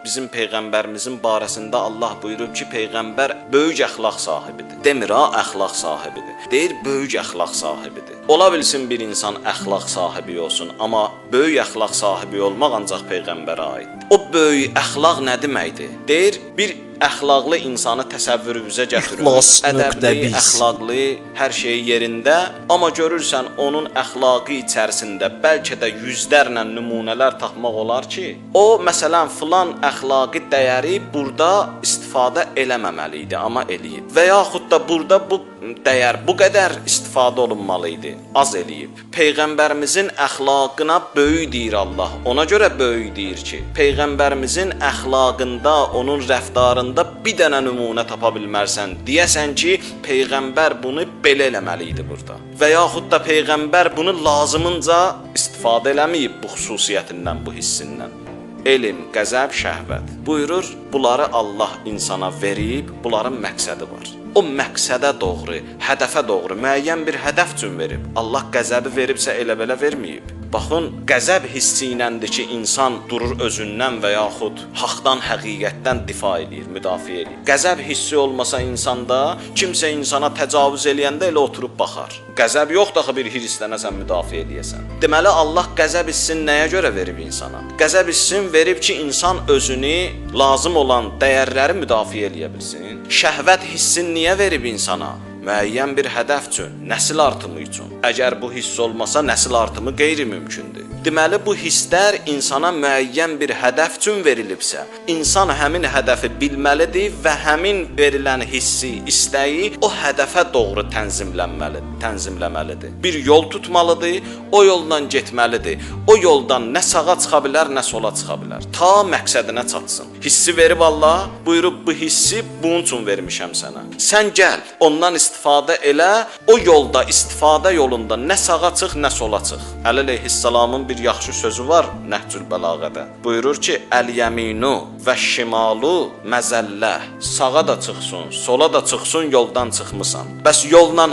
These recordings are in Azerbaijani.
Bizim peyğəmbərimizin barəsində Allah buyurub ki, peyğəmbər böyük əxlaq sahibidir. Demir ha, əxlaq sahibidir. Deyir, böyük əxlaq sahibidir. Ola bilsin bir insan əxlaq sahibi olsun, amma böyük əxlaq sahibi olmaq ancaq peyğəmbərə aiddir. O böyük əxlaq nə deməkdir? Deyir, bir əxlaqlı insanı təsəvvürünüzə gətirin. Ədəbli, əxlaqlı, hər şey yerində, amma görürsən onun əxlaqı içərisində bəlkə də yüzlərlə nümunələr tapmaq olar ki, o məsələn filan əxlaqi dəyəri burada istifadə eləməməli idi, amma eləyib. Və yaxud da burada bu dəyər bu qədər istifadə olunmalı idi, az eləyib. Peyğəmbərimizin əxlaqına böyük deyir Allah. Ona görə böyük deyir ki, peyğəmbərimizin əxlaqında, onun rəftarında bir dənə nümunə tapa bilmərsən. Deyəsən ki, peyğəmbər bunu belə eləməli idi burada. Və yaxud da peyğəmbər bunu lazımınca istifadə eləməyib bu xüsusiyyətindən, bu hissindən. Elm, qəzəb, şəhvət. Buyurur, bunları Allah insana verib, bunların məqsədi var. O məqsədə doğru, hədəfə doğru, müəyyən bir hədəf üçün verib. Allah qəzəbi veribsə elə belə verməyib. Baxın, qəzəb hissi iləndir ki, insan durur özündən və yaxud haqdan, həqiqətdən difa eləyir, müdafiə eləyir. Qəzəb hissi olmasa insanda, kimsə insana təcavüz eləyəndə elə oturub baxar. Qəzəb yoxdur axı bir hirslənəsən, müdafiə eləyəsən. Deməli, Allah qəzəb hissini nəyə görə verib insana? Qəzəb hissini verib ki, insan özünü lazım olan dəyərləri müdafiə eləyə bilsin. Şəhvət hissini niyə verib insana? Müəyyən bir hədəf üçün, nəsil artımı üçün. Əgər bu hiss olmasa, nəsil artımı qeyri-mümkündür. Deməli, bu hisslər insana müəyyən bir hədəf üçün verilibsə, insan həmin hədəfi bilməlidir və həmin verilən hissi, istəyi o hədəfə doğru tənzimləməlidir. Bir yol tutmalıdır, o yolla getməlidir. O yoldan nə sağa çıxa bilər, nə sola çıxa bilər. Ta məqsədinə çatsın. Hissi verib Allah, buyurub bu hissi bunun üçün vermişəm sənə. Sən gəl, ondan istifadə elə, o yolda, istifadə yolunda nə sağa çıx, nə sola çıx. Əli əleyhissalamın bir yaxşı sözü var Nəhcül Bəlağədə. Buyurur ki, əl-yəminu və şimalu məzəllə. Sağa da çıxsın, sola da çıxsın, yoldan çıxmısan. Bəs yolla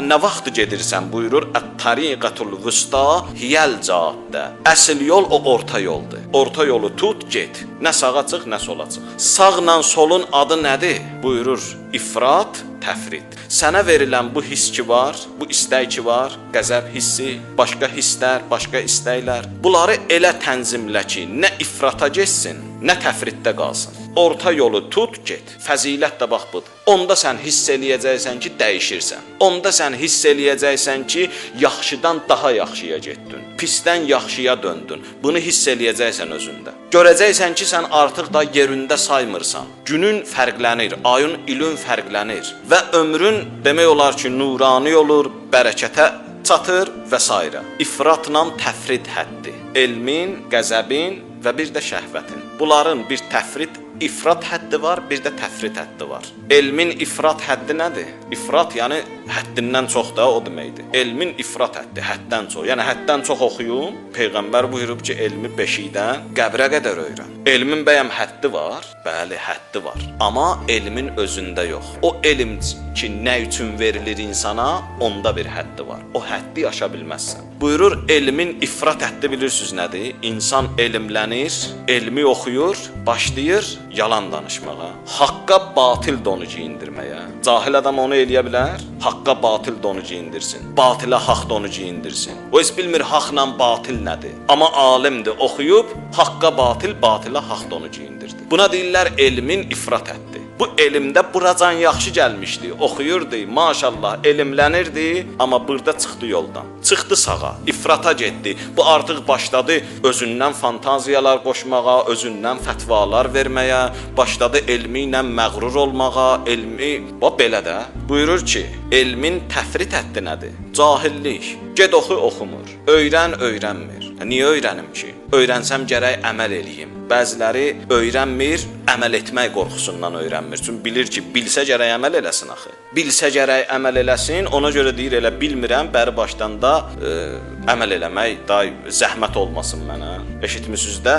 nə vaxt gedirsən? Buyurur, ət-tariqatul vüsta hiyəl caddə. Əsl yol o orta yoldur. Orta yolu tut, get. Nə sağa çıx, nə sola çıx. Sağla solun adı nədir? Buyurur, ifrat, təfrid. Sənə verilən bu hiss ki var, bu istək ki var, qəzəb hissi, başqa hisslər, başqa istəklər. Bunları elə tənzimlə ki, nə ifrata getsin, nə təfriddə qalsın. Orta yolu tut, get. Fəzilət də bax budur. Onda sən hiss eləyəcəksən ki, dəyişirsən. Onda sən hiss eləyəcəksən ki, yaxşıdan daha yaxşıya getdin, pisdən yaxşıya döndün. Bunu hiss eləyəcəksən özündə. Görəcəksən ki, sən artıq da yerində saymırsan. Günün fərqlənir, ayın, ilin fərqlənir və ömrün demək olar ki, nurani olur, bərəkətə çatır və s. İfratla təfrid həddi. Elmin, qəzəbin və bir də şəhvətin. Bunların bir təfrid, ifrat həddi var, bir də təfrid həddi var. Elmin ifrat həddi nədir? İfrat, yəni həddindən çox da o deməkdir. Elmin ifrat həddi, həddən çox. Yəni həddən çox oxuyum. Peyğəmbər buyurub ki, elmi beşikdən qəbrə qədər öyrən. Elmin bəyəm həddi var? Bəli, həddi var. Amma elmin özündə yox. O elm ki, nə üçün verilir insana, onda bir həddi var. O həddi aşa bilməzsən. Buyurur, elmin ifrat həddi bilirsiniz nədir? İnsan elmlənir, elmi oxuyur, başlayır yalan danışmağa, haqqa batil donu geyindirməyə. Cahil adam onu eləyə bilər, haqqa batil donu geyindirsin, batilə haqq donu geyindirsin. O heç bilmir haqla batil nədir. Amma alimdir, oxuyub haqqa batil, batilə haqq donu geyindirdi. Buna deyirlər elmin ifrat həddi. Bu elmdə buracan yaxşı gəlmişdi, oxuyurdu, maşallah, elmlənirdi, amma burada çıxdı yoldan. Çıxdı sağa, ifrata getdi. Bu artıq başladı özündən fantaziyalar qoşmağa, özündən fətvalar verməyə, başladı elmi ilə məğrur olmağa, elmi... Bax, belə də. Buyurur ki, elmin təfrit həddi nədir? Cahillik. Get oxu, oxumur. Öyrən, öyrənmir. Niyə öyrənim ki? Öyrənsəm gərək əməl eləyim. Bəziləri öyrənmir, əməl etmək qorxusundan öyrənmir. Çünki bilir ki, bilsə gərək əməl eləsin axı. Bilsə gərək əməl eləsin, ona görə deyir elə bilmirəm, bəri başdan da əməl eləmək, day zəhmət olmasın mənə. Eşitmişsiniz də,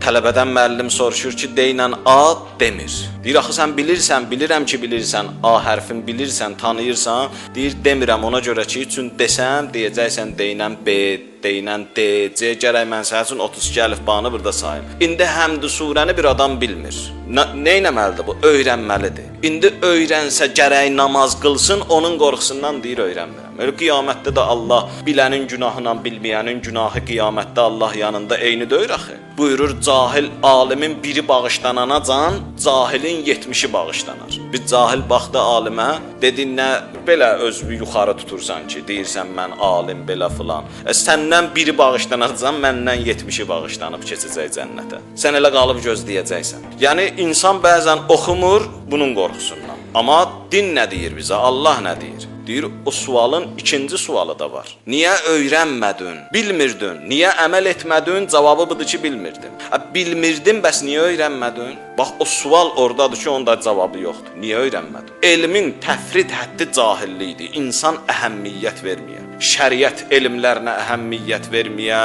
Tələbədən müəllim soruşur ki, deynən A demir. Deyir, axı sən bilirsən, bilirəm ki, bilirsən, A hərfini bilirsən, tanıyırsan. Deyir, demirəm ona görə ki, üçün desəm, deyəcəksən deynən B, deynən D, C, gərək mən sənin üçün 32 əlifbanı burada sayım. İndi həmd surəni bir adam bilmir. Nə etməlidir bu? Öyrənməlidir. İndi öyrənsə gərək namaz qılsın, onun qorxusundan deyir, öyrənmirəm. Elə qiyamətdə də Allah bilənin günahıyla bilməyənin günahı qiyamətdə Allah yanında eyni deyir axı. Buyurur, cahil alimin biri bağışlanana can, cahilin 70-i bağışlanar. Bir cahil baxdı alimə, dedi, nə belə özünü yuxarı tutursan ki, deyirsən mən alim belə filan. Səndən biri bağışlanacaq, məndən 70-i bağışlanıb keçəcək cənnətə. Sən elə qalıb gözləyəcəksən. Yəni insan bəzən oxumur bunun qorxusundan. Amma din nə deyir bizə? Allah nə deyir? Deyir, o sualın ikinci sualı da var. Niyə öyrənmədin? Bilmirdin. Niyə əməl etmədin? Cavabı budur ki, bilmirdim. Bilmirdim, bəs niyə öyrənmədin? Bax, o sual oradadır ki, onun da cavabı yoxdur. Niyə öyrənmədin? Elmin təfrid həddi cahillikdir. İnsan əhəmiyyət verməyə, şəriət elmlərinə əhəmiyyət verməyə,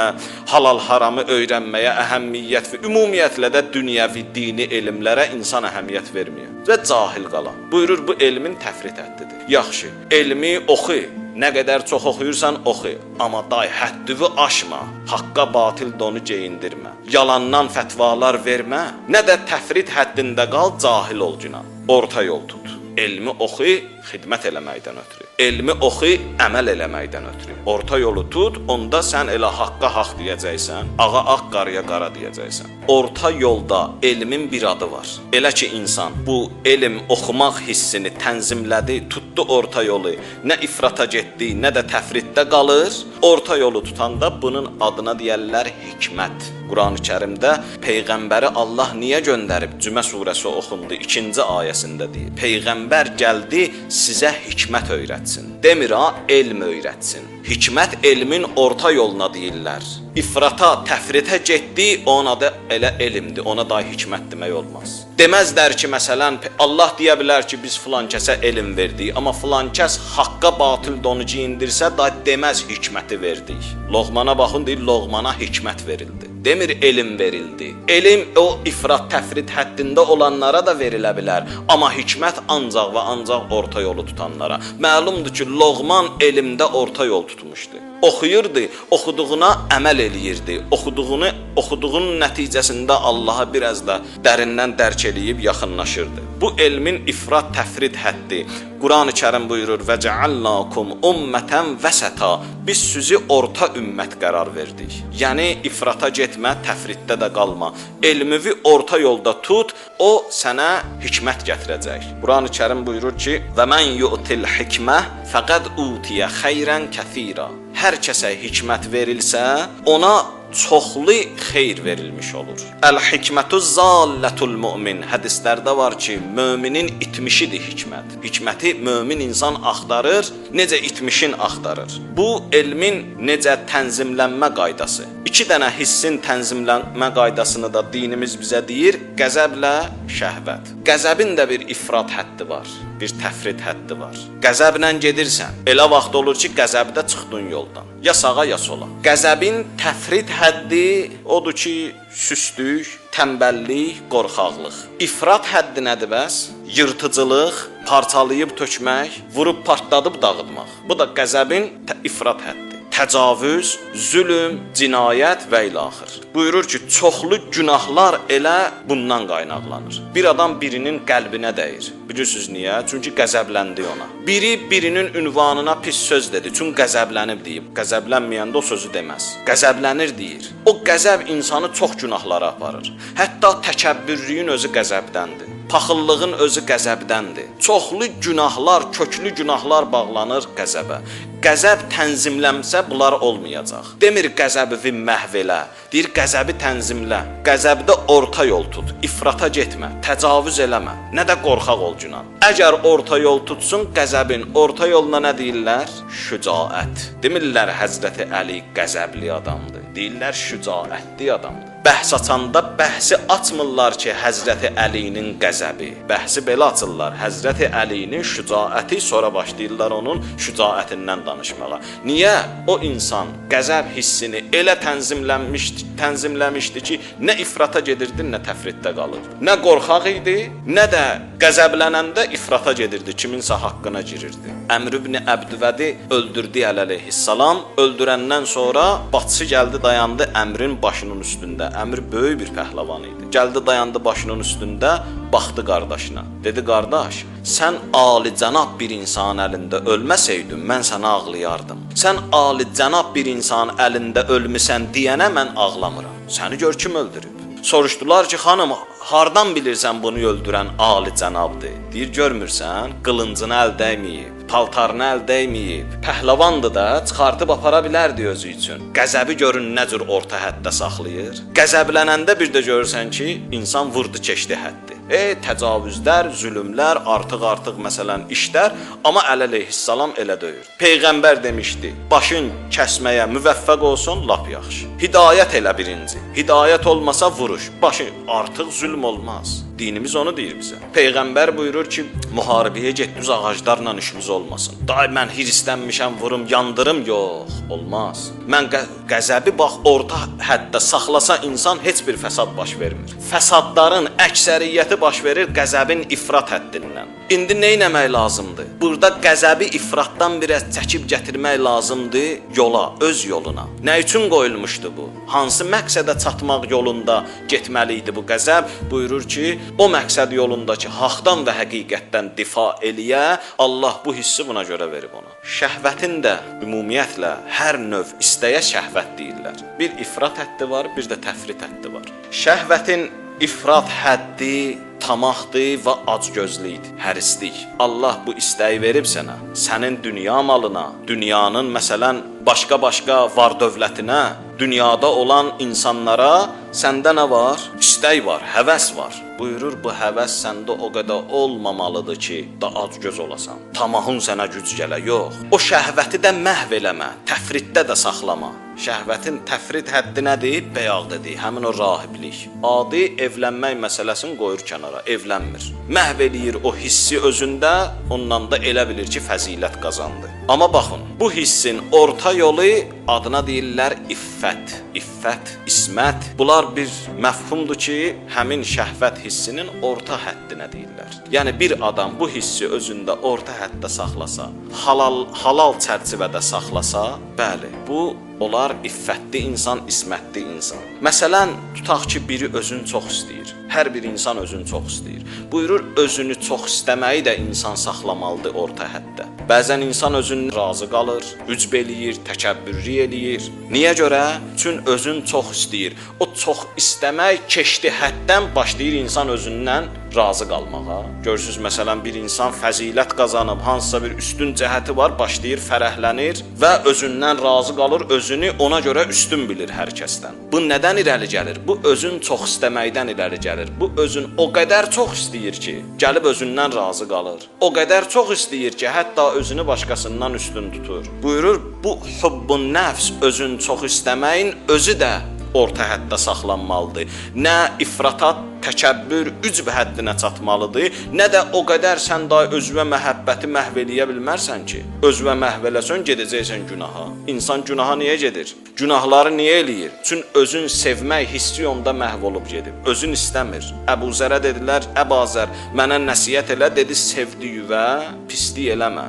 halal-haramı öyrənməyə əhəmiyyət və ümumiyyətlə də dünyəvi dini elmlərə insan əhəmiyyət verməyə və cahil qala. Buyurur, bu elmin təfrid həddidir. Yaxşı, elmi oxu, nə qədər çox oxuyursan oxu, amma day həddini aşma, haqqa batil donu geyindirmə, yalandan fətvalar vermə, nə də təfrid həddində qal, cahil ol günah. Orta yol tut. Elmi oxu, xidmət eləməkdən ötürü. Elmi oxu, əməl eləməkdən ötürü. Orta yolu tut, onda sən elə haqqa haqq deyəcəksən, ağa ağ, qarıya qara deyəcəksən. Orta yolda elmin bir adı var. Elə ki, insan bu elm oxumaq hissini tənzimlədi, tutdu orta yolu, nə ifrata getdi, nə də təfriddə qalır. Orta yolu tutanda bunun adına deyərlər hikmət. Quran-ı Kərimdə Peyğəmbəri Allah niyə göndərib? Cümə surəsi oxundu, 2-ci ayəsində deyir. Peyğəmbər gəldi sizə hikmət öyrətsin. Demir ha, elm öyrətsin. Hikmət elmin orta yoluna deyirlər. İfrata, təfritə getdi, onun adı elə elmdir, ona da hikmət demək olmaz. Deməzlər ki, məsələn, Allah deyə bilər ki, biz filan kəsə elm verdik, amma filan kəs haqqa batil donu geyindirsə, da deməz hikməti verdik. Loğmana baxın, deyir, Loğmana hikmət verildi. Demir, elm verildi. Elm o ifrat, təfrid həddində olanlara da verilə bilər, amma hikmət ancaq və ancaq orta yolu tutanlara. Məlumdur ki, Loğman elmdə orta yol tutmuşdu. Oxuyurdu, oxuduğuna əməl eləyirdi. Oxuduğunun nəticəsində Allaha biraz da dərindən dərk eləyib yaxınlaşırdı. Bu elmin ifrat, təfrid həddi. Quran-ı Kərim buyurur: "Və cealnakum ummeten vəsəta." Biz sizi orta ümmət qərar verdik. Yəni ifrata getmə, təfriddə də qalma. Elmivi orta yolda tut, o sənə hikmət gətirəcək. Quran-ı Kərim buyurur ki: "Və men yu'til hikmə fəqad utiyə xeyrən kəsira." Hər kəsə hikmət verilsə, ona çoxlu xeyr verilmiş olur. Əl-hikmətu zallətul mümin. Hədislərdə var ki, müminin itmişidir hikmət. Hikməti mömin insan axtarır, necə itmişin axtarır. Bu elmin necə tənzimlənmə qaydası. İki dənə hissin tənzimlənmə qaydasını da dinimiz bizə deyir: qəzəblə şəhvət. Qəzəbin də bir ifrat həddi var, bir təfrid həddi var. Qəzəblə gedirsən, elə vaxt olur ki, qəzəbdə çıxdın yoldan. Ya sağa, ya sola. Qəzəbin təfrid həddi odur ki, süstlük, tənbəllik, qorxaqlıq. İfrat həddi nədir bəs? Yırtıcılıq, parçalayıb tökmək, vurub partladıb dağıtmaq. Bu da qəzəbin ifrat həddi. Təcavüz, zülüm, cinayət və ilaxır. Buyurur ki, çoxlu günahlar elə bundan qaynaqlanır. Bir adam birinin qəlbinə dəyir. Bilirsiniz niyə? Çünki qəzəbləndi ona. Biri birinin ünvanına pis söz dedi. Çünki qəzəblənib deyib. Qəzəblənməyəndə o sözü deməz. Qəzəblənir deyir. O qəzəb insanı çox günahlara aparır. Hətta təkəbbürlüyün özü qəzəbdəndir. Paxıllığın özü qəzəbdəndir. Çoxlu günahlar, köklü günahlar bağlanır qəzəbə. Qəzəb tənzimlənsə bunlar olmayacaq. Demir qəzəbi məhv elə, deyir qəzəbi tənzimlə. Qəzəbdə orta yol tut, ifrata getmə, təcavüz eləmə, nə də qorxaq ol günah. Əgər orta yol tutsun, qəzəbin orta yoluna nə deyirlər? Şücaət. Demirlər Həzrəti Əli qəzəbli adamdır. Deyirlər şücaətli adamdır. Bəhs açanda bəhsi açmırlar ki, Həzrəti Əlinin qəzəbi. Bəhsi belə açırlar, Həzrəti Əlinin şücaəti, sonra başlayırlar onun şücaətindən danışmağa. Niyə? O insan qəzəb hissini elə tənzimləmişdi ki, nə ifrata gedirdi, nə təfriddə qalırdı. Nə qorxaq idi, nə də qəzəblənəndə ifrata gedirdi, kiminsə haqqına girirdi. Əmr ibn Əbdüvədi öldürdü əleyhissalam. Öldürəndən sonra bacısı gəldi, dayandı Əmrin başının üstündə. Əmr böyük bir pəhləvan idi. Gəldi, dayandı başının üstündə, baxdı qardaşına. Dedi, qardaş, sən alicənab bir insanın əlində ölməsəydin, mən sənə ağlayardım. Sən alicənab bir insanın əlində ölmüsən deyənə mən ağlamıram. Səni gör kim öldürüb? Soruşdular ki, xanım, hardan bilirsən bunu öldürən alicənabdır? Deyir, görmürsən, qılıncını əl dəyməyib, paltarını əl dəyməyib, pəhləvandır da, çıxartıb apara bilərdi özü üçün. Qəzəbi görün nə cür orta həddə saxlayır. Qəzəblənəndə bir də görürsən ki, insan vurdu, keçdi həddi. Təcavüzlər, zülümlər, artıq məsələn işlər, amma Əli əleyhissalam elə deyir. Peyğəmbər demişdi, başın kəsməyə müvəffəq olsun, lap yaxşı. Hidayət elə birinci. Hidayət olmasa vuruş, başın artıq zülm olmaz. Dinimiz onu deyir bizə. Peyğəmbər buyurur ki, müharibəyə get, düz ağaclarla işimiz olmasın. Day mən hirslənmişəm, vurum, yandırım, yox, olmaz. Mən qəzəbi bax orta həddə saxlasa insan heç bir fəsad baş vermir. Fəsadların əksəriyyəti baş verir qəzəbin ifrat həddindən. İndi nə etmək lazımdır? Burada qəzəbi ifratdan biraz çəkib gətirmək lazımdır yola, öz yoluna. Nə üçün qoyulmuşdu bu? Hansı məqsədə çatmaq yolunda getməli idi bu qəzəb? Buyurur ki, o məqsəd yolunda ki, haqdan və həqiqətdən difa eləyə, Allah bu hissi buna görə verib ona. Şəhvətin də ümumiyyətlə hər növ istəyə şəhvət deyirlər. Bir ifrat həddi var, bir də təfrit həddi var. Şəhvətin ifrat həddi tamahdır və acgözlükdür, hərislik. Allah bu istəyi verib sənə, sənin dünya malına, dünyanın məsələn başqa-başqa var dövlətinə, dünyada olan insanlara səndə nə var? İstək var, həvəs var. Buyurur, bu həvəs səndə o qədər olmamalıdır ki, da acgöz olasan. Tamahın sənə güc gələ, yox. O şəhvəti də məhv eləmə, təfriddə də saxlama. Şəhvətin təfrid həddi nədir? Bəyaq dedi, həmin o rahiblik. Adi evlənmək məsələsini qoyur kənara, evlənmir. Məhv eləyir o hissi özündə, ondan da elə bilir ki, fəzilət qazandı. Amma baxın, bu hissin orta yolu adına deyirlər iffət, iffət, ismət. Bunlar bir məfhumdur ki, həmin şəhvət hissinin orta həddinə deyirlər. Yəni bir adam bu hissi özündə orta həddə saxlasa, halal çərçivədə saxlasa, bəli, bu olar iffətli insan, ismətli insan. Məsələn, tutaq ki, biri özünü çox istəyir. Hər bir insan özünü çox istəyir. Buyurur, özünü çox istəməyi də insan saxlamalıdır orta həddə. Bəzən insan özünü razı qalır, ücb eləyir, təkəbbürlük eləyir. Niyə görə? Çünki özünü çox istəyir. O çox istəmək keçdi həddən, başlayır insan özündən razı qalmağa. Görürsünüz, məsələn, bir insan fəzilət qazanıb, hansısa bir üstün cəhəti var, başlayır, fərəhlənir və özündən razı qalır, özünü ona görə üstün bilir hər kəsdən. Bu nədən irəli gəlir? Bu özün çox istəməkdən irəli gəlir. Bu özün o qədər çox istəyir ki, gəlib özündən razı qalır. O qədər çox istəyir ki, hətta özünü başqasından üstün tutur. Buyurur, bu hubbun nəfs, özün çox istəməyin özü də orta həddə saxlanmalıdır. Nə ifrata, təkəbbür, ücb həddinə çatmalıdır, nə də o qədər sən daha özünə məhəbbəti məhv eləyə bilmərsən ki, özünə məhv eləsən, gedəcəksən günaha. İnsan günaha niyə gedir? Günahları niyə eləyir? Çünki özün sevmək hissi onda məhv olub gedib. Özün istəmir. Əbu Zərə dedilər, Əbazər, mənə nəsihət elə, dedi, sevdiyivə pislik eləmə.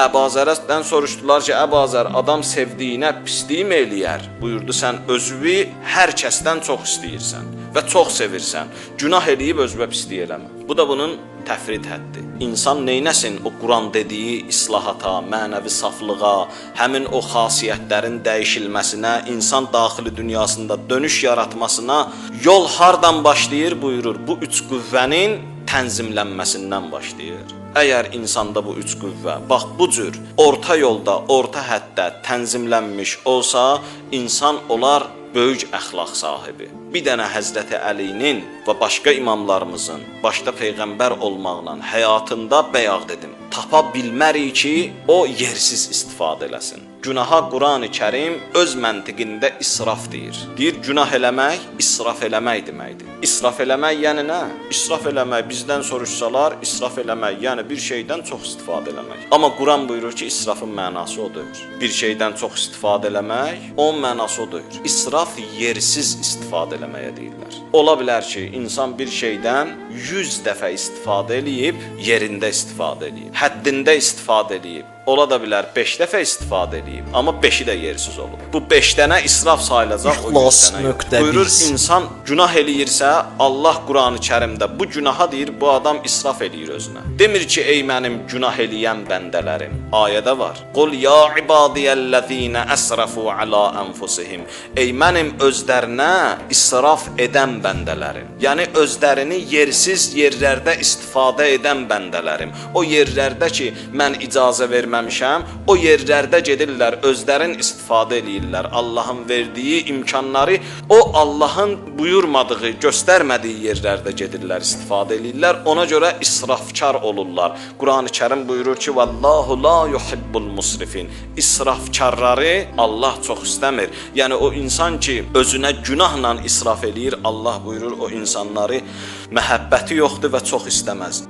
Əbazərdən soruşdular ki, Əbazər, adam sevdiyinə pislik mi eləyər? Buyurdu, sən özünü hər kəsdən çox istəyirsən və çox sevirsən. Günah eləyib özünə pislik eləmə. Bu da bunun təfrid həddi. İnsan neynəsin o Quran dediyi islahata, mənəvi saflığa, həmin o xasiyyətlərin dəyişilməsinə, insan daxili dünyasında dönüş yaratmasına yol hardan başlayır buyurur. Bu üç qüvvənin tənzimlənməsindən başlayır. Əgər insanda bu üç qüvvə, bax bu cür orta yolda, orta həddə tənzimlənmiş olsa, insan olar böyük əxlaq sahibi. Bir dənə Həzrəti Əlinin və başqa imamlarımızın, başda peyğəmbər olmaqla həyatında bayaq dedim, tapa bilmərik ki, o yersiz istifadə eləsin. Günaha Qurani Kərim öz məntiqində israf deyir. Deyir, günah eləmək, israf eləmək deməkdir. İsraf eləmək yəni nə? İsraf eləmək bizdən soruşsalar, israf eləmək yəni bir şeydən çox istifadə eləmək. Amma Quran buyurur ki, israfın mənası o deyil. Bir şeydən çox istifadə eləmək, onun mənası o deyil. İsraf yersiz istifadə eləməyə deyirlər. Ola bilər ki, insan bir şeydən 100 dəfə istifadə eləyib, yerində istifadə eləyib, həddində istifadə eləyib. Ola da bilər 5 dəfə istifadə eləyib, amma 5-i də yersiz olub. Bu 5 dənə israf sayılacaq, o 100 dənə yox. Buyurur, insan günah eləyirsə, Allah Qurani Kərimdə bu günaha deyir, bu adam israf eləyir özünə. Demir ki, ey mənim günah eləyən bəndələrim. Ayədə var. Qul ya ibadiyəllezine əsrafu ala anfusihim. Ey mənim özlərinə israf edən bəndələrim. Yəni özlərini yersiz yerlərdə istifadə edən bəndələrim. O yerlərdə ki, mən icazə verməmişəm, o yerlərdə gedirlər, özlərin istifadə eləyirlər Allahın verdiyi imkanları, o Allahın buyurmadığı, göstərmədiyi yerlərdə gedirlər, istifadə eləyirlər. Ona görə israfkar olurlar. Qurani Kərim buyurur ki, Vallahu la yuhibbul musrifin. İsrafkarları Allah çox istəmir. Yəni o insan ki, özünə günahla israf eləyir, Allah buyurur o insanları məhəbbəti yoxdur və çox istəməz.